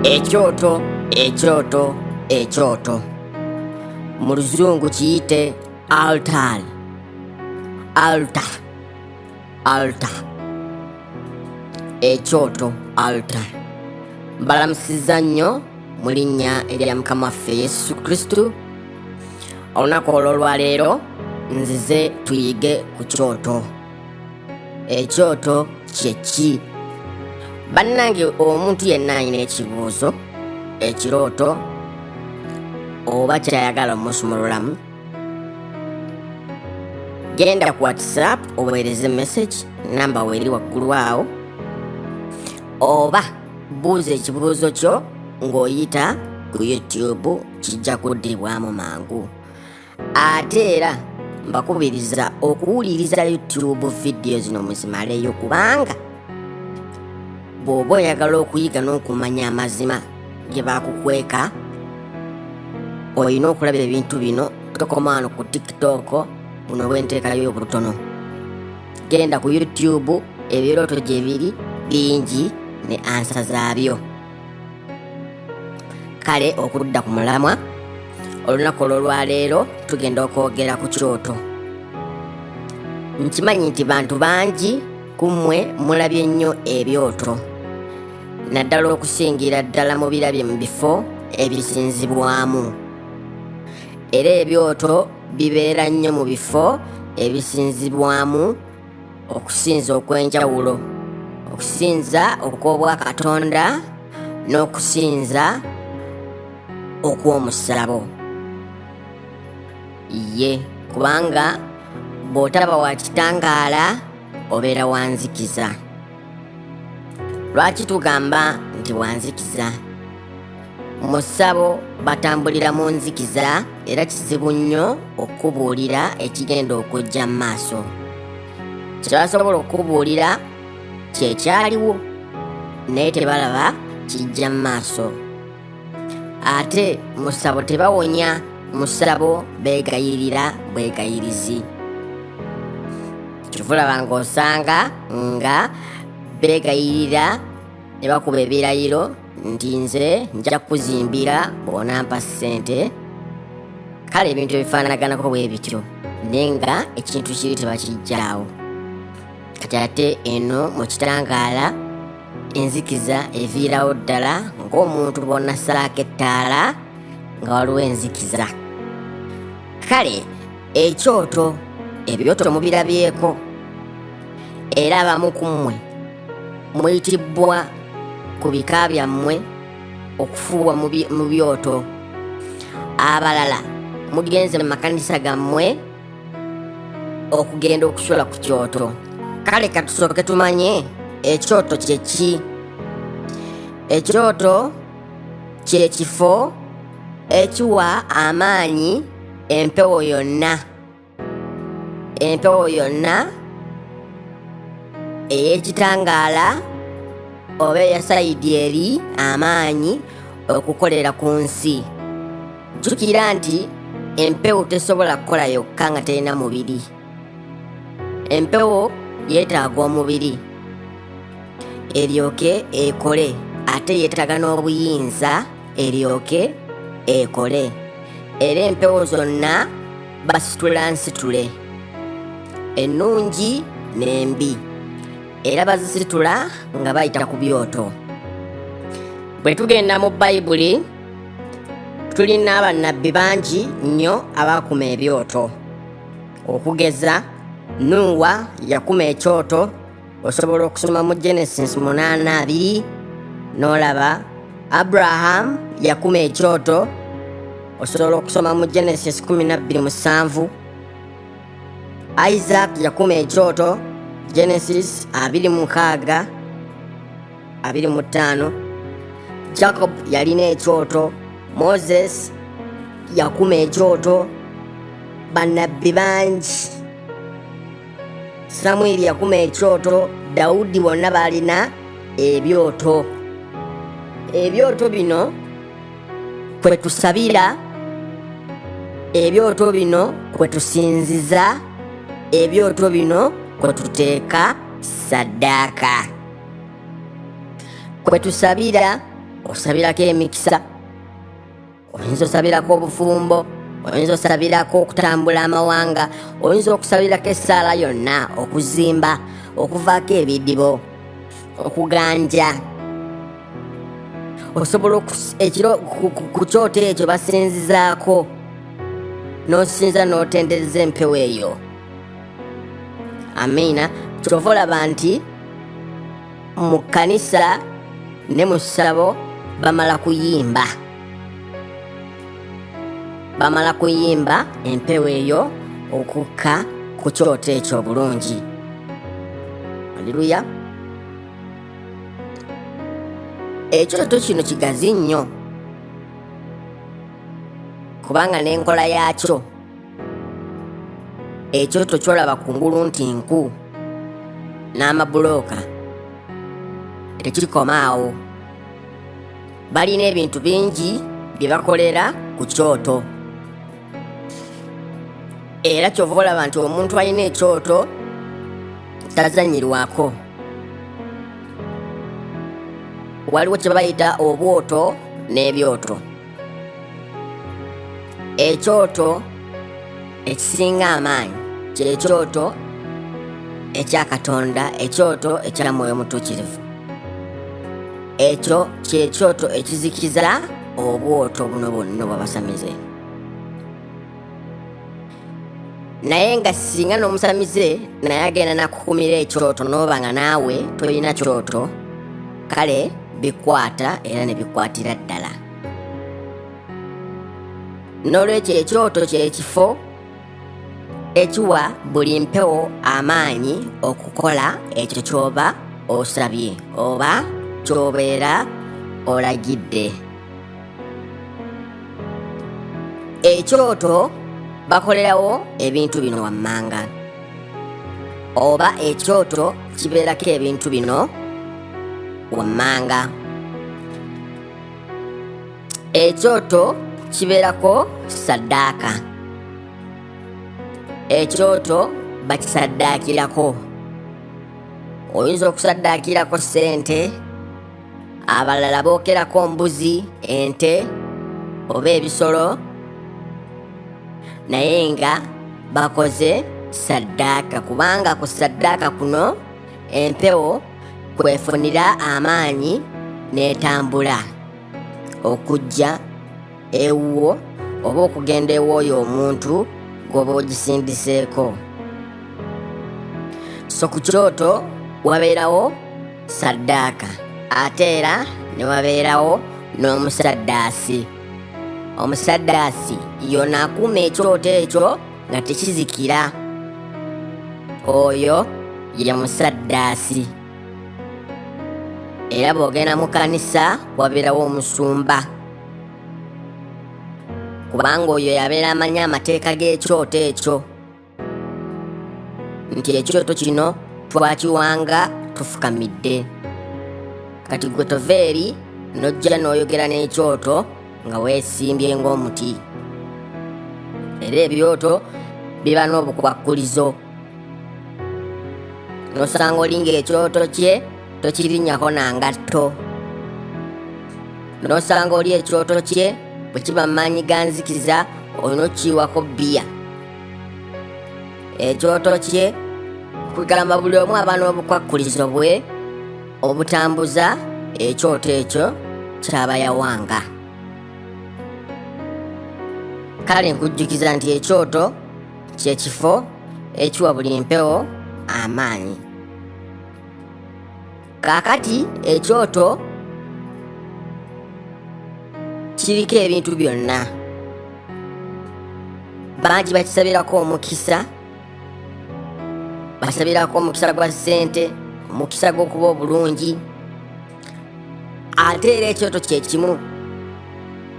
Ekyoto, ekyoto, ekyoto. Mu Luzungu kiyite altar. Altar. Altar. Ekyoto, altar. Mbalamusizza nnyo mu linnya erya Mukama waffe Yesu Kristo. Olunaku olw'olwaleero nzize tuyige ku kyoto. Ekyoto kye ki? Bannange, omuntu yenna alina ekibuuzo, ekirooto oba kyayagala omusumululamu, genda ku WhatsApp oweereze message, namba weeri waggulu awo, oba buuza ekibuuzo kyo ng'oyita ku YouTube, kijja kuddibwamu mangu. Ate era mbakubiriza okuwuliriza YouTube vidiyo zino muzimaleyo, kubanga bw'oba oyagala okuyiga n'okumanya amazima ge bakukweka, olina okulaba ebintu bino. Tokoma wano ku TikTok buno bwenteekayo obutono, genda ku YouTube, ebirooto gye biri bingi ne ansa zaabyo. Kale okudda ku mulamwa, olunaku olw'olwaleero tugenda okwogera ku kyoto. Nkimanyi nti bantu bangi ku mmwe mulabye nnyo ebyoto, naddala okusingira ddala mubirabye mu bifo ebisinzibwamu. Era ebyoto bibeera nnyo mu bifo ebisinzibwamu okusinza okw'enjawulo, okusinza okw'obwakatonda n'okusinza okw'omusabo. Ye kubanga bw'otaba wa kitangaala obeera wa nzikiza. Lwaki tugamba nti wa nzikiza? Mu ssabo batambulira mu nzikiza, era kizibu nnyo okukubuulira ekigenda okujja mu maaso. Kye basobola okukubuulira kye kyaliwo, naye tebalaba kijja mu maaso. Ate mu ssabo tebawonya, mu ssabo beegayirira bwegayirizi. Kyova olaba ng'osanga nga beegayirira ne bakuba ebirayiro nti nze nja kukuzimbira bw'onampa ssente. Kale ebintu ebifaanaganako bwe bityo, naye nga ekintu kiri tebakijjaawo. Kati ate eno mu kitangaala enzikiza eviirawo ddala, ng'omuntu bw'onassaako ettaala nga waliwo enzikiza. Kale ekyoto, ebyoto mubirabyeko, era abamu ku mmwe muyitibwa ku bika byammwe okufuuwa mu byoto, abalala mugenze mu makanisa gammwe okugenda okusula ku kyoto. Kale katusooke tumanye ekyoto kye ki. Ekyoto kye kifo ekiwa amaanyi empewo yonna, empewo yonna ey'ekitangaala oba eya sayidi eri amaanyi okukolera ku nsi. Jjukira nti empewo tesobola kukola yokka nga terina mubiri. Empewo yeetaaga omubiri eryoke ekole, ate yeetaaga n'obuyinza eryoke ekole. Era empewo zonna basitula nsitule, ennungi n'embi, era bazisitula nga bayita ku byoto. Bwe tugenda mu Bayibuli, tulina bannabbi bangi nnyo abakuma ebyoto. Okugeza Nuuwa yakuma ekyoto, osobola okusoma mu Genesis 8:20 n'olaba. Abraham yakuma ekyoto, osobola okusoma mu Genesis 12:7. Isaac yakuma ekyoto, Genesis 26:25. Jacob yalina ekyoto, Moses yakuma ekyoto, bannabbi bangi, Samwiri yakuma ekyoto, Dawudi, bonna balina ebyoto. Ebyoto bino kwe tusabira, ebyoto bino kwe tusinziza, ebyoto bino kwe tuteeka saddaaka, kwe tusabira, Osabirako emikisa, oyinza osabirako obufumbo, oyinza osabirako okutambula amawanga, oyinza okusabirako essaala yonna, okuzimba, okuvaako ebidibo, okuganja. Osobola ekiro ku kyoto ekyo basinzizaako, n'osinza n'otendereza empewo eyo. Amiina. Kyova olaba nti mu kkanisa ne mu ssabo bamala kuyimba, bamala kuyimba empewo eyo okukka ku kyoto ekyo obulungi. Aleluya. Ekyoto kino kigazi nnyo kubanga n'enkola yaakyo, ekyoto kyolaba ku ngulu nti nku n'amabulooka, tekikoma awo. Balina ebintu bingi bye bakolera ku kyoto, era kyova olaba nti omuntu alina ekyoto tazanyirwako. Waliwo kye bayita obwoto n'ebyoto. Ekyoto ekisinga amaanyi kyekyoto ekya Katonda, ekyoto ekya Mwoyo Mutuukirivu. Ekyo kyekyoto ekizikiza obwoto buno bwonna obwabasamize. Naye nga singa n'omusamize naye agenda nakukumira ekyoto, n'oba nga naawe tolina kyoto, kale bikwata era ne bikwatira ddala. N'olwekyo ekyoto kyekifo ekiwa buli mpewo amaanyi okukola ekyo ky'oba osabye oba ky'obeera olagidde. Ekyoto bakolerawo ebintu bino wammanga, oba ekyoto kibeerako ebintu bino wammanga. Ekyoto kibeerako saddaaka, ekyoto bakisaddaakirako. Oyinza okusaddaakirako ssente, abalala bookerako mbuzi, ente oba ebisolo, naye nga bakoze saddaaka, kubanga ku saddaaka kuno empewo kwefunira amaanyi n'etambula okujja ewuwo oba okugenda ew'oyo omuntu gw'oba ogisindiseeko. So ku kyoto wabeerawo saddaaka, ate era ne wabeerawo n'omusaddaasi. Omusaddaasi yona akuuma ekyoto ekyo nga tekizikira, oyo ye musaddaasi. Era bw'ogenda mu kkanisa wabeerawo omusumba, kubanga oyo yabeera amanyi amateeka g'ekyoto ekyo, nti ekyoto kino twakiwanga tufukamidde. Kati gwe tova eri n'ojja n'oyogera n'ekyoto nga weesimbye ng'omuti. Era ebyoto biba n'obukwakkulizo, n'osanga oli ng'ekyoto kye tokirinnyako na ngatto, n'osanga oli ekyoto kye bwe kiba mu maanyi ga nzikiza olina okukiyiwako bbiya. Ekyoto kye kugamba buli omu aba n'obukwakkulizo bwe obutambuza ekyoto ekyo kyaba yawanga. Kale nkujjukiza nti ekyoto kye kifo ekiwa buli mpewo amaanyi. Kaakati ekyoto kiriko ebintu byonna, bangi bakisabirako omukisa, basabirako omukisa gwa ssente, omukisa gw'okuba obulungi. Ate era ekyoto kye kimu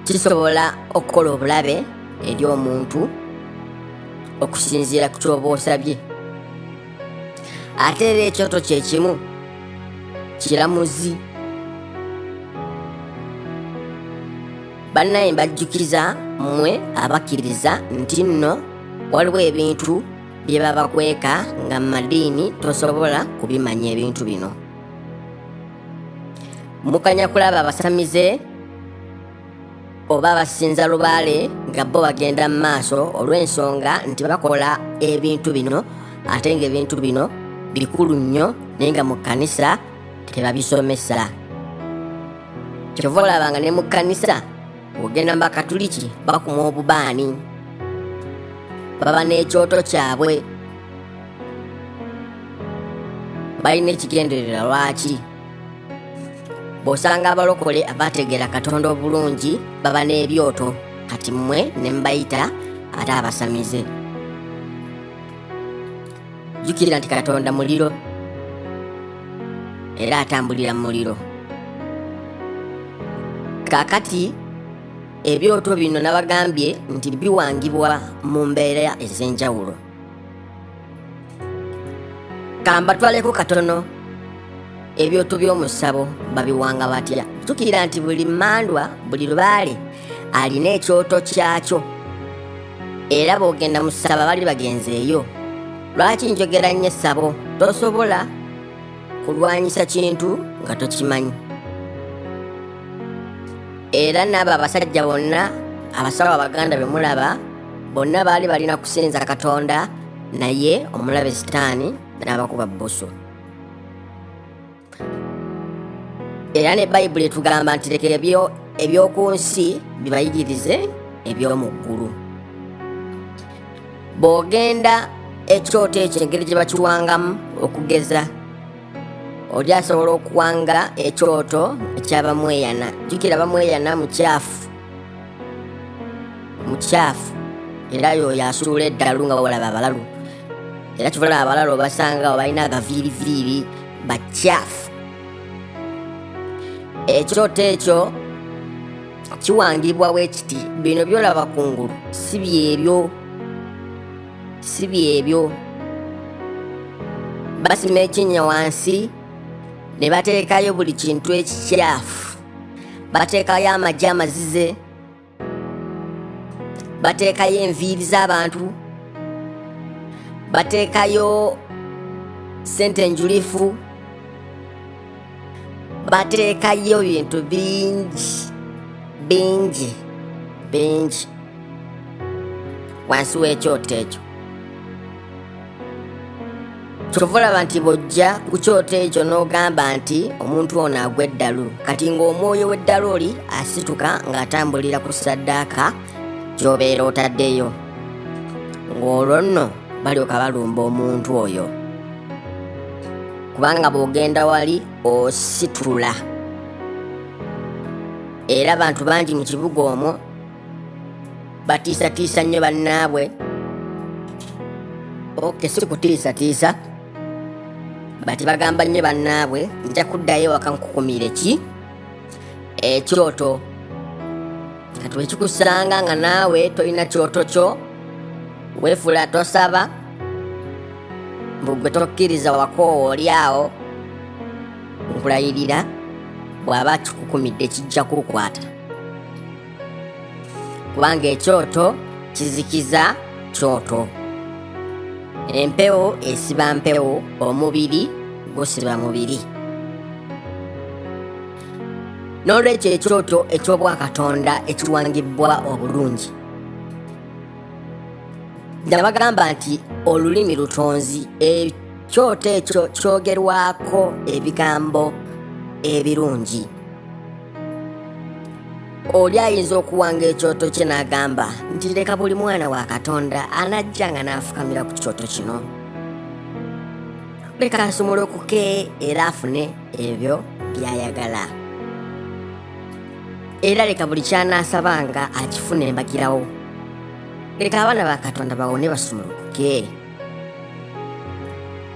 kisobola okukola obulabe eri omuntu okusinziira ku kyoba osabye. Ate era ekyoto kye kimu kiramuzi. Bannaye mbajjukiza mmwe abakkiriza nti nno waliwo ebintu bye babakweka nga mu madiini tosobola kubimanya ebintu bino. Mukanya kulaba abasamize oba abasinza lubaale nga bo bagenda mu maaso olw'ensonga nti bakola ebintu bino, ate ng'ebintu bino bikulu nnyo, naye nga mu kkanisa tebabisomesa. Kyova olaba nga ne mu kkanisa ogenda mu Bakatuliki bakuma obubaani, baba n'ekyoto kyabwe, balina ekigendererwa. Lwaki? Bw'osanga abalokole abategeera Katonda obulungi baba n'ebyoto, kati mmwe ne mbayita ate abasamize. Jjukira nti Katonda muliro era atambulira mu muliro. Kaakati ebyoto bino nabagambye nti biwangibwa mu mbeera ez'enjawulo. Kambatwaleko katono, ebyoto by'omu ssabo babiwanga batya? Jjukira nti buli mmandwa, buli lubaale alina ekyoto kyakyo, era bw'ogenda mu ssaba bali bagenzeeyo. Lwaki njogera nnyo essabo? Tosobola kulwanyisa kintu nga tokimanyi. Era n'abo abasajja bonna abasawo abaganda be mulaba bonna baali balina kusinza Katonda, naye omulabe Sitaani n'abakuba bbusu. Era ne Bayibuli etugamba nti leka eby'oku nsi bibayigirize eby'omu ggulu. Bw'ogenda ekyoto ekyo engeri gye bakiwangamu, okugeza oli asobola okuwanga ekyoto ekyabamweyana. Jjukira bamweyana mukyafu, mukyafu, era yoyo asuula eddalu nga wolaba abalalu. Era kivola abalalu obasanga balina agaviiriviiri, bakyafu. Ekyoto ekyo kiwangibwa bwekiti, bino byolaba kungulu si byebyo, si byebyo. Basima ekinnya wansi ne bateekayo buli kintu ekikyafu, bateekayo amagi amazize, bateekayo enviiri z'abantu, bateekayo sente enjulifu, bateekayo bintu bingi bingi bingi wansi w'ekyoto ekyo. Kyova olaba nti bw'ojja ku kyoto ekyo n'ogamba nti omuntu ono agwa eddalu, kati ng'omwoyo w'eddalu oli asituka ng'atambulira ku ssaddaaka gy'obeera otaddeyo, ng'olwo nno balyoka balumba omuntu oyo, kubanga bw'ogenda wali ositula. Era abantu bangi mu kibuga omwo batiisatiisa nnyo bannaabwe. Oke, si kutiisatiisa, bati bagamba nnyo bannaabwe, nja kuddayo ewaka nkukumire ki ekyoto. Kati wekikusanga nga naawe tolina kyoto kyo, weefula tosaba, mbu gwe tokkiriza wakoowa oli awo, nkulayirira bw'aba akikukumidde kijja kukukwata, kubanga ekyoto kizikiza kyoto, empewo esiba mpewo, omubiri gusiba mubiri. N'olwekyo ekyoto eky'obwakatonda ekiwangibwa obulungi, nabagamba nti olulimi lutonzi, ekyoto ekyo kyogerwako ebigambo ebirungi. Oli ayinza okuwanga ekyoto kye n'agamba nti leka buli mwana wa Katonda anajja nga n'afukamira ku kyoto kino, leka asumulukuke era afune ebyo by'ayagala, era leka buli ky'anaasabanga akifune embagirawo, leka abaana ba Katonda bawone basumulukuke.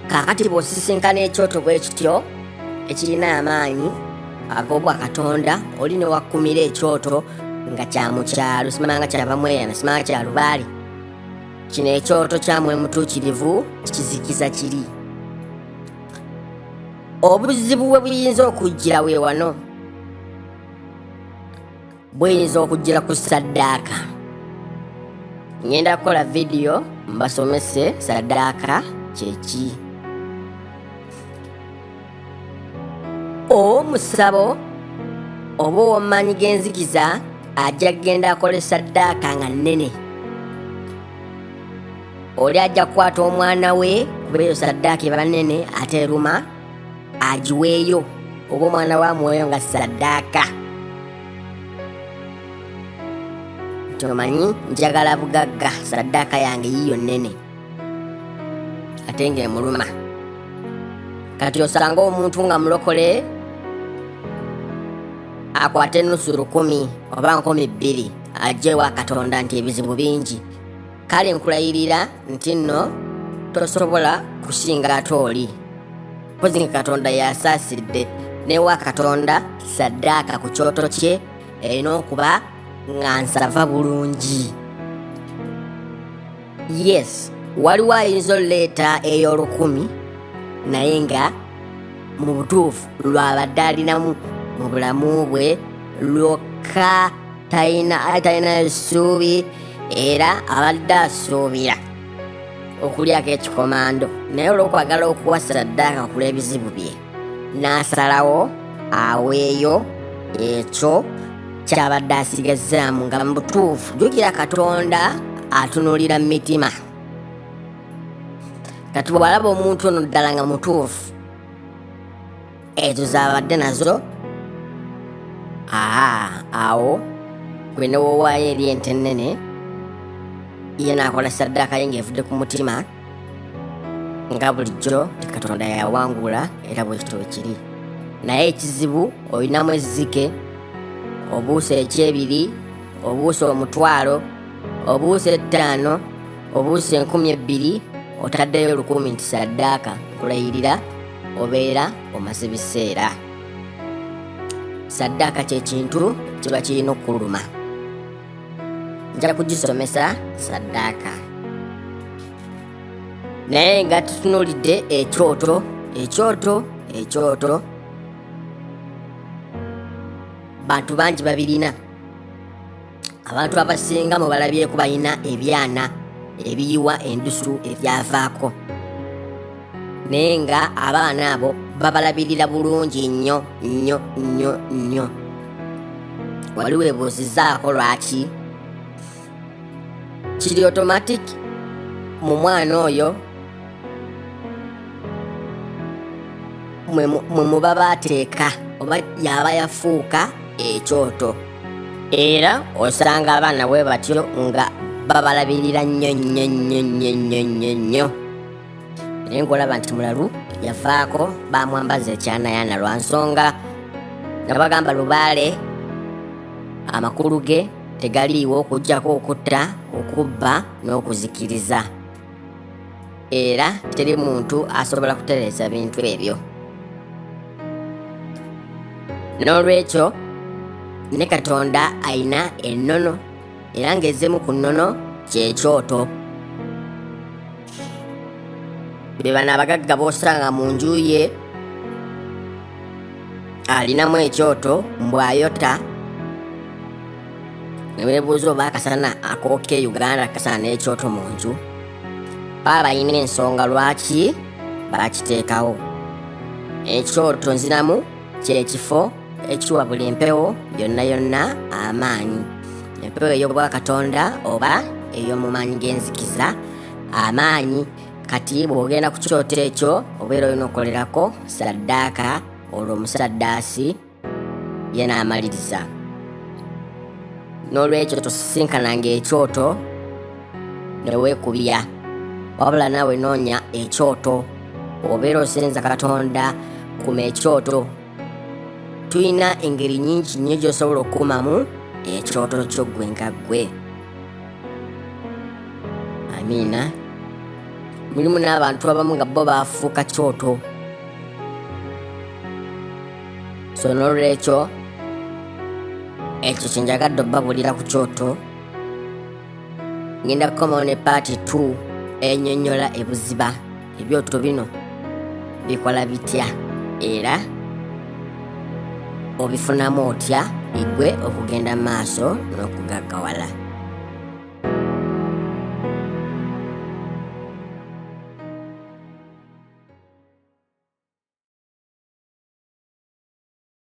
Kaakati bw'osisinkana ekyoto bwe kityo ekirina amaanyi ag'obwa Katonda, oli ne wakkumira ekyoto nga kya mu kyalo, simanga kya bamweyana, simanga kya lubaale, kino ekyoto kya mwe mutuukirivu kizikiza kiri. Obuzibu bwe buyinza okujjira we wano, buyinza okujjira ku ssaddaaka. Ngenda kukola vidiyo mbasomese saddaaka kyeki. Omusabo Oba ow'omumaanyi g'enzikiza ajja kugenda akole saddaaka nga nnene. Oli ajja kukwata omwana we, kuba eyo saddaaka eba nnene ate eruma, agiweeyo, oba omwana we amuweeyo nga saddaaka. Nti omanyi njagala bugagga, saddaaka yange yiyo nnene ate ng'emuluma. Kati osanga omuntu nga mulokole akwata ennusu 1000 oba 2000 ajje ewa Katonda nti ebizibu bingi. Kale nkulayirira nti nno tosobola kusinga ate oli, mpozi nga Katonda yasaasidde. Newa Katonda saddaaka ku kyoto kye erina okuba nga nsava bulungi. Yes, waliwo ayinza oleeta ey'olukumi, naye nga mu butuufu lwabadde alinamu mu bulamu bwe lwokka, talina ssuubi, era abadde asuubira okulyako ekikomando, naye olw'okwagala okuwa saddaaka ku lw'ebizibu bye n'asalawo aweeyo ekyo kyabadde asigazzaamu. Nga mu butuufu jjukira Katonda atunuulira mu mitima. Kati bw'alaba omuntu ono ddala nga mutuufu, ezo z'abadde nazo, awo gwe ne woowaayo eri ente ennene, ye n'akola saddaaka ye ng'evudde ku mutima nga bulijjo nti Katonda yawangula, era bwe kityo bwe kiri. Naye ekizibu olinamu ezzike, obuusa ekyebiri, obuusa 10,000, obuusa 5, obuusa 2000, otaddeyo 1000 nti saddaaka, nkulayirira obeera omaze biseera. Saddaaka kye kintu kiba kirina okukuluma. Nja kugisomesa saddaaka, naye nga tutunuulidde ekyoto. Ekyoto, ekyoto bantu bangi babirina. Abantu abasinga mubalabyeko balina ebyana ebiyiwa endusu ebyavaako, naye nga abaana abo babalabirira bulungi nnyo nnyo nnyo nnyo. Wali weebuuzizzaako lwaki kiri automatic mu mwana oyo mwe muba baateeka oba yaba yafuuka ekyoto? Era osanga abaana bwe batyo nga babalabirira nnyo nnyo nnyo nnyo nnyo nnyo nnyo, naye ng'olaba nti mulalu yavaako, bamwambaza ekyanayana lwa nsonga nga bagamba lubaale amakulu ge tegaliiwo okuggyako okutta, okubba n'okuzikiriza, era teri muntu asobola kutereeza bintu ebyo. N'olwekyo ne Katonda alina ennono, era ng'ezimu ku nnono kyekyoto. Be bano abagagga b'osanga mu nju ye alinamu ekyoto mbw'ayota, ne weebuuza oba akasana akooka e Uganda kasana n'ekyoto mu nju. Baba balina ensonga lwaki bakiteekawo. Ekyoto nziramu kyekifo ekiwa buli mpewo yonna yonna amaanyi, empewo ey'obwakatonda oba ey'omu maanyi g'enzikiza amaanyi. Kati bw'ogenda ku kyoto ekyo obeera olina okukolerako saddaaka, olwo omusaddaasi ye n'amaliriza. N'olwekyo tosisinkananga ekyoto ne weekubya, wabula naawe noonya ekyoto. Obeera osenza Katonda, kuma ekyoto. Tulina engeri nyingi nnyo gy'osobola okukumamu ekyoto kyo ggwe nga ggwe. Amiina. Mulimu n'abantu abamu nga bo baafuuka kyoto. So n'olwekyo ekyo kye njagadde obbabulira ku kyoto. Ngenda kukomawo ne paati 2 ennyonnyola ebuziba ebyoto bino bikola bitya era obifunamu otya igwe okugenda maaso n'okugaggawala.